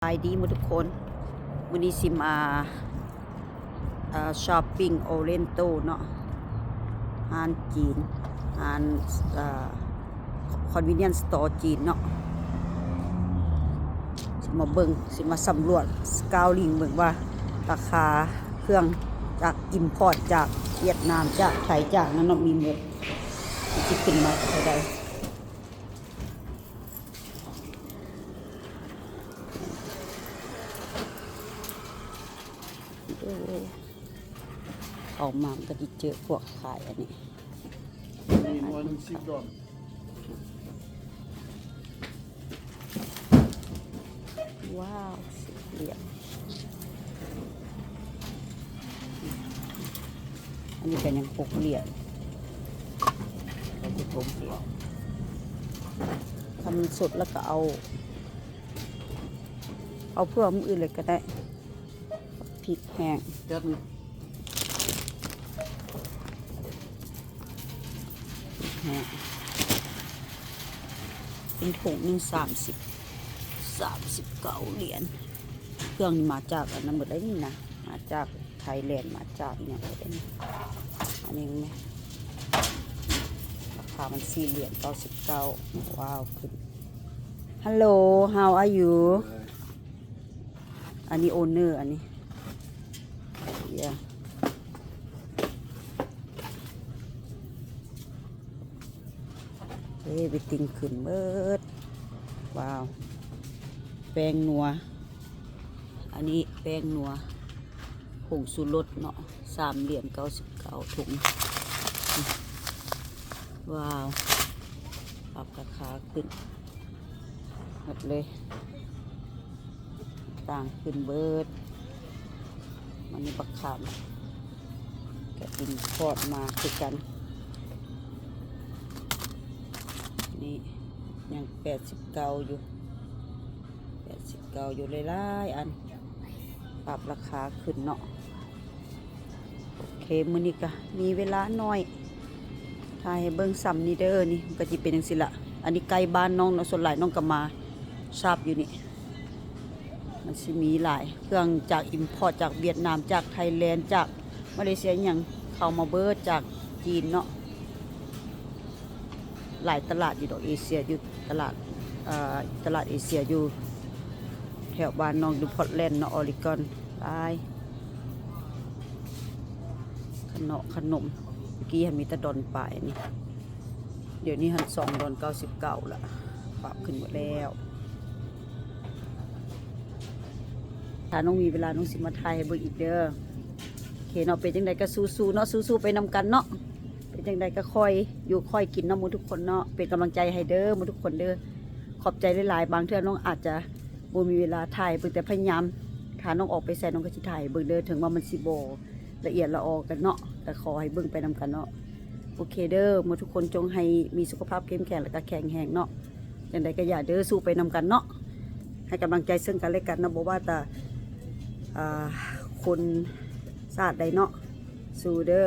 ສະບາຍດີໝົດທຸກຄົນ ມື້ນີ້ຊິມາ ເອີ ຊັອບປິງໂອເຣນໂຕເນາະ ຮ້ານຈີນ ຮ້ານ ເອີ ຄອນວີນຽນສະໂຕຈີນເນາະ ຊິມາເບິ່ງ ຊິມາສຳຫຼວດ ສະກາວລິງເບິ່ງວ່າ ລາຄາເຄື່ອງຈາກອິມພອດ ຈາກຫວຽດນາມ ຈາກໄທ ຈາກນັ້ນເນາະ ມີໝົດ ຊິຂຶ້ນມາເທົ່າໃດ. ໂອ້ ເຂົ້າມາມັນກໍຊິເຈີພວກຂາຍອັນນີ້ ນີ້ໜ່ວຍໜຶ່ງສິບດອນ ວ້າວ ສິບຫຼຽນ ອັນນີ້ກໍຍັງຫົກຫຼຽນ ກໍຊິຕົກຫຼຽນ ຄັນມັນສົດແລ້ວກໍເອົາ ເອົາເພື່ອມື້ອື່ນເລີຍກໍໄດ້ ພິກແຫ້ງ ແຮະ ເປັນຖົງໜຶ່ງສາມສິບ ສາມສິບເກົ້າຫຼຽນ ເຄື່ອງນີ້ມາຈາກອັນນັ້ນໝົດເລີຍນີ້ນະ ມາຈາກໄທແລນ ມາຈາກອີ່ຫຍັງໝົດເລີຍນີ້ ອັນນີ້ແມ່ນ ລາຄາມັນສີ່ຫຼຽນເກົ້າສິບເກົ້າ ວ້າວ ຂຶ້ນ Hello, how are you? ອັນນີ້ໂອເນີ ອັນນີ້ yeah. ເອີ ເວດຕິ້ງຂຶ້ນເບີດ ວ້າວ ແປ້ງນົວ ອັນນີ້ແປ້ງນົວ ຜົງຊູລົດເນາະ ສາມຫຼຽນເກົ້າສິບເກົ້າ ຖົງ ວ້າວ ປັບລາຄາຂຶ້ນ ໝົດເລີຍ ຕ່າງຂຶ້ນເບີດ ມັນນີ້ບັກຂາມ ກະອິມພອດມາຄືກັນ ນີ້ຍັງແປດສິບເກົ້າຢູ່ ແປດສິບເກົ້າຢູ່ ຫຼາຍໆອັນ ປັບລາຄາຂຶ້ນເນາະ. ໂອເຄ ມື້ນີ້ກະມີເວລາໜ້ອຍ ຖ່າຍໃຫ້ເບິ່ງຊ່ຳນີ້ເດີ ນີ້ມັນກະຊິເປັນຈັ່ງຊີ້ລະ ອັນນີ້ໃກ້ບ້ານນ້ອງເນາະ ສ່ວນຫຼາຍນ້ອງກະມາຊາບຢູ່ນີ້ ມັນຊິມີຫຼາຍ ເຄື່ອງຈາກອິມພອດ ຈາກຫວຽດນາມ ຈາກໄທແລນ ຈາກມາເລເຊຍ ອີ່ຫຍັງເຂົ້າມາເບີດ ຈາກຈີນເນາະ. ຫຼາຍຕະຫຼາດຢູ່ດອກເອເຊຍ ຢູ່ຕະຫຼາດ ເອີ ຕະຫຼາດເອເຊຍຢູ່ແຖວບ້ານນ້ອງຢູ່ພອດແລນເນາະ ອອຣິກອນ ຫຼາຍ ຂະເນາະຂະໜົມ ກີ້ຫັ້ນມີແຕ່ດອນປາຍນີ້ ດຽວນີ້ຫັ້ນສອງດອນເກົ້າສິບເກົ້າລະ ປັບຂຶ້ນໝົດແລ້ວ. ຖ້ານ້ອງມີເວລານ້ອງຊິມາຖ່າຍໃຫ້ເບິ່ງອີກເດີ. ໂອເຄເນາະ ເປັນຈັ່ງໃດກໍສູ້ໆເນາະ ສູ້ໆໄປນຳກັນເນາະ ເປັນຈັ່ງໃດກໍຄ່ອຍຢູ່ຄ່ອຍກິນເນາະ ໝູ່ທຸກຄົນເນາະ ເປັນກຳລັງໃຈໃຫ້ເດີ ໝູ່ທຸກຄົນເດີ ຂອບໃຈຫຼາຍໆ. ບາງເທື່ອນ້ອງອາດຈະບໍ່ມີເວລາຖ່າຍໃຫ້ເບິ່ງ ແຕ່ພະຍາຍາມ ຖ້ານ້ອງອອກໄປໃສ ນ້ອງກໍຊິຖ່າຍໃຫ້ເບິ່ງເດີ ເຖິງວ່າມັນຊິບໍ່ລະອຽດລະອໍກັນເນາະ ກໍຂໍໃຫ້ເບິ່ງໄປນຳກັນເນາະ. ໂອເຄເດີ ໝູ່ທຸກຄົນ ຈົ່ງໃຫ້ມີສຸຂະພາບເຂັ້ມແຂງ ແລະກະແຂງແຮງເນາະ. ຈັ່ງໃດກໍຢ່າເດີ ສູ້ໄປນຳກັນເນາະ ໃຫ້ກຳລັງໃຈເຊິ່ງກັນແລະກັນເນາະ ບໍ່ວ່າແຕ່ ອ່າ ຄົນຊາດໃດເນາະ ສູ້ເດີ.